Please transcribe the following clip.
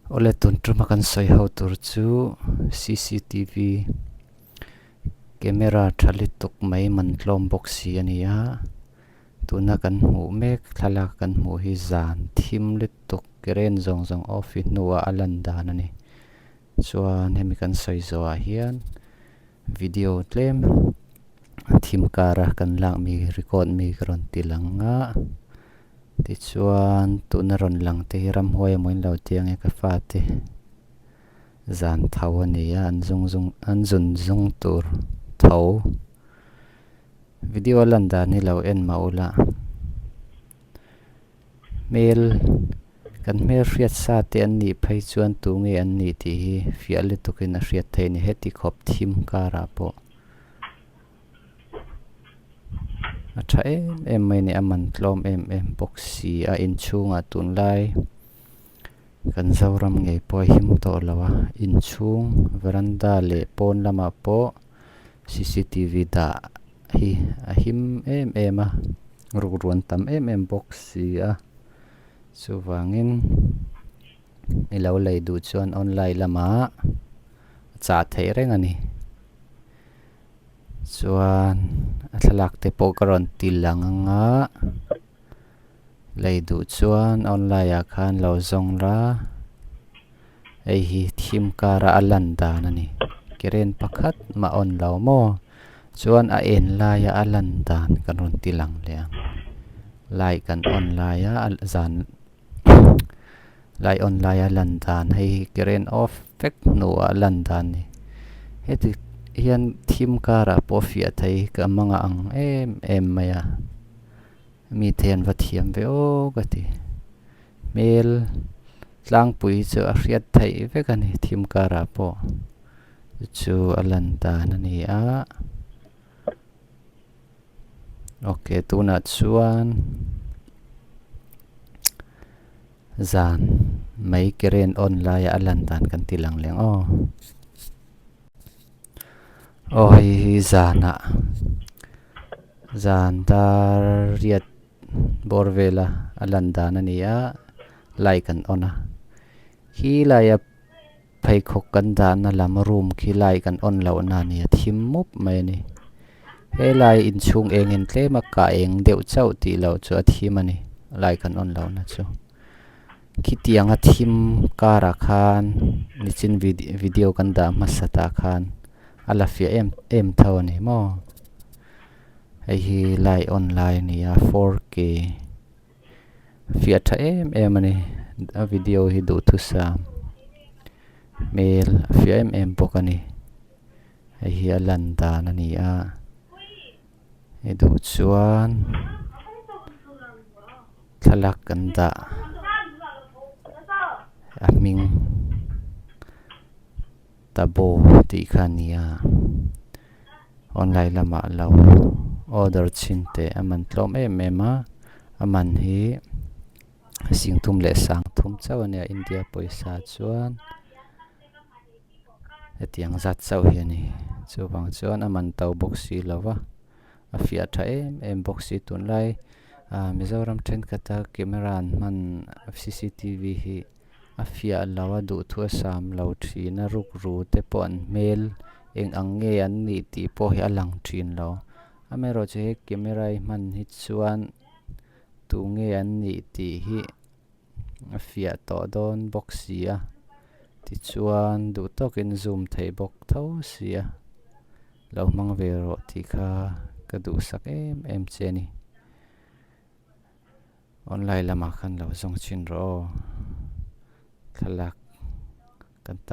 Awle tun tuma kan sawi ho tur chu cctv camera tha lutuk mai man tlawm bawk si a ni a tuna kan hmuh mek thlalak kan hmuh hi zan thim lutuk current zawng zawng off hi hnuah a lan dan a ni chuan hemi kan sawi zawhah hian video tlem thim kara kan lak mi record mi ka rawn ti lang a. Tichuan tuna rawn lang te hi ramhuai emaw in lo ti ang e ka fate zan tho a ni a an zung zung an zun zung tur tho video a lan dan hi lo en mah ula hmel kan hmel hriat sa te an nih phei chuan tunge an nih tih hi fiah lutukin a hriat theih a ni heti khawp thim karah pawh. A tha em em mai a ni a man tlawm em em bawk si a inchhungah tunlai kan Zoram ngei pawh a him tawh lo a inchhung veranda leh pawn lamah pawh cctv dah hi a him em em a rukruan tam em em bawk si a chuvangin i lo lei duh chuan online lamah a chah theih reng a ni. Chuan a thlalak te pawh ka rawn ti lang ang a lei duh chuan online ah khan lo zawng la hei hi thim kara a lan dan a ni current pakhat mah a on lo maw chuan a en laia a lan dan kan rawn ti lang leh ang light kan on laia zan light on laia lan dan hei hi current off vek hnuah a lan dan a ni heti hian thim karah pawh fiah thei ka hmang a ang em em mai a mite hian va thiam ve aw ka ti hmel tlangpui chu a hriat theih vek a ni thim karah pawh chu a lan dan a ni a. Ok tunah chuan zan mai current on laia a lan dan kan ti lang leh ang aw. Aw hei hi zanah zan dar riat bawr vela a lan dan a ni a light kan on a khi laia Pheikhawk kan dahna lam room khi lai kan on lohna a ni a thim mup mai a ni. Helai inchhung eng in tlem a kah eng deuh chauh tih loh chu a thim a ni lai kan on lohna chu. Khitianga thim karah khan nichin video kan dah hmasa tah khan a la fiah em em tho a ni maw. Hei hi lai on lai a ni a 4K. Fiah tha em em a ni a video hi duhthusam hmel a fiah em em bawk a ni hei hi a lan dan a ni a i duh chuan thlalak kan dah a hming tabo tih kha a ni a online lamah lo order chhin teh a man tlawm em em a a man hi singthum leh sangthum chauh a nia India pawisa chuan hetiang zat chauh hi a ni chuvang chuan a man to bawk si lo va a fiah tha em em bawk si tunlai ah Mizoram thenkhat a camera an hman cctv hi. A fiah lo a duhthu a sam lo thin a rukru te pawh an hmel eng ang nge an nih tih pawh hi a lang thin lo amaherawhchu he camera hi hman hi chuan tu nge an nih tih hi a fiah tawh dawn bawk si a tichuan duh tawkin zoom theih bawk tho si a lo hmang ve rawh tih kha ka duhsak em em che a ni. Online lamah khan lo zawng chhin rawh aw thlalak kan ta.